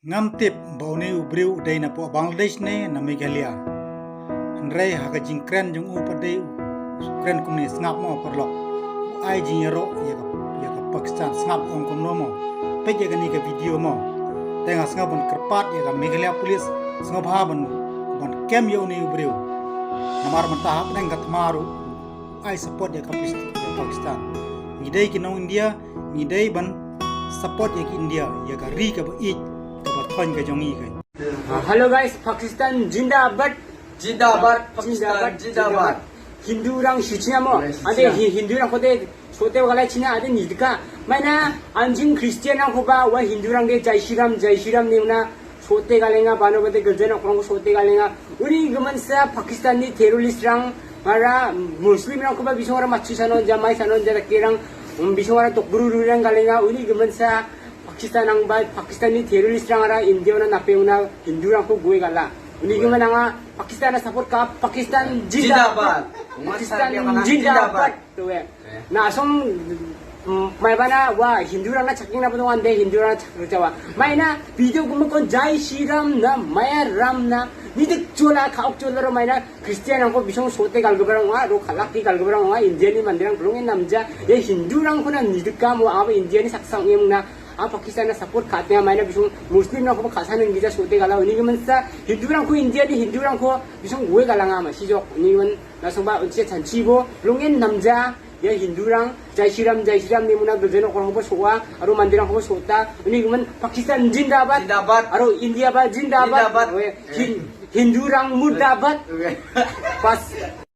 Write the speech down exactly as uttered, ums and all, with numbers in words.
Ngam tip ba uni u briew u dei na poh Bangladesh ne na Meghalaya. Hynrei ha ka jingkren jong u pat dei u kren kumne sngap mo paralok. U ai jingïaroh ïa ka, ïa ka Pakistan sngap ong kumno mo. Peit ïa kani ka video mo. Te nga sngap ban kyrpad ïa ka Meghalaya Police sngap ha ban, ban kem ïa uni u briew. Namar mynta hapdeng ka thma ruh u ai support ïa ka Pakistan. Ngi dei ki nong India, ngi dei ban support ïa ka India, ïa ka ri kaba ïeit, kaba thoiñ ka jong ngi ka. Hello guys, Pakistan jindabad. Jindabad, Pakistan jindabad. Hindu rang shuchina mo. Yes, ade shuchina. Hi-, Hindu rang khode sote wala china ade nidka. Maina anjing Christian rang khoba wa Hindu rang de Jai Shri Ram, Jai Shri Ram ne una sote galenga, bano bade gilja nokrangko sote galenga. Uni giminsa Pakistan ni terrorist rang mara Muslim rangkoba bisongara matchi sanon ja, mai sanon ja, dakerang, um, bisongara tokguru rurang galenga. Uni giminsa Pakistan rang ba, Pakistan ni terrorist rang ara India ona nape una Hindu rangko gue gala. Uni gimin anga Pakistan na support ka, Pakistan jindabad. Jindabad. Pakistan jindabad. Tuwe. Na asong, mm, mai bana wa Hindu rang na chakking na pun ande Hindu rang na chakking jawa. Maina video gumukon Jai Shri Ram na, Maya Ram na, nidik chola, kaok chola ro maina Christian rangko bisong sote galgiparang wa, ro kalaki galgiparang wa, India ni mandirang belong en namja, ye Hindu rangko na nidik kam wa, aba India ni saksang em na, a Pakistan na support katnya maina bisong Muslim rangko kasanen gija sote gala, uni giminsa Hindu rangko India ni Hindu rangko bisong gue galanga ma, sijok, uni gimin Lasongba unche chanchibo, lungen namja, ya Hindu rang, Jai Shri Ram, Jai Shri Ram, nemuna gilja nokrangkoba so·a, aro manderangkoba so·ota, uni gimin Pakistan jindabad, jindabad. Aro India ba jindabad, jindabad. Oe, Hin-, Hindu rang murdabad. Oe. Pas.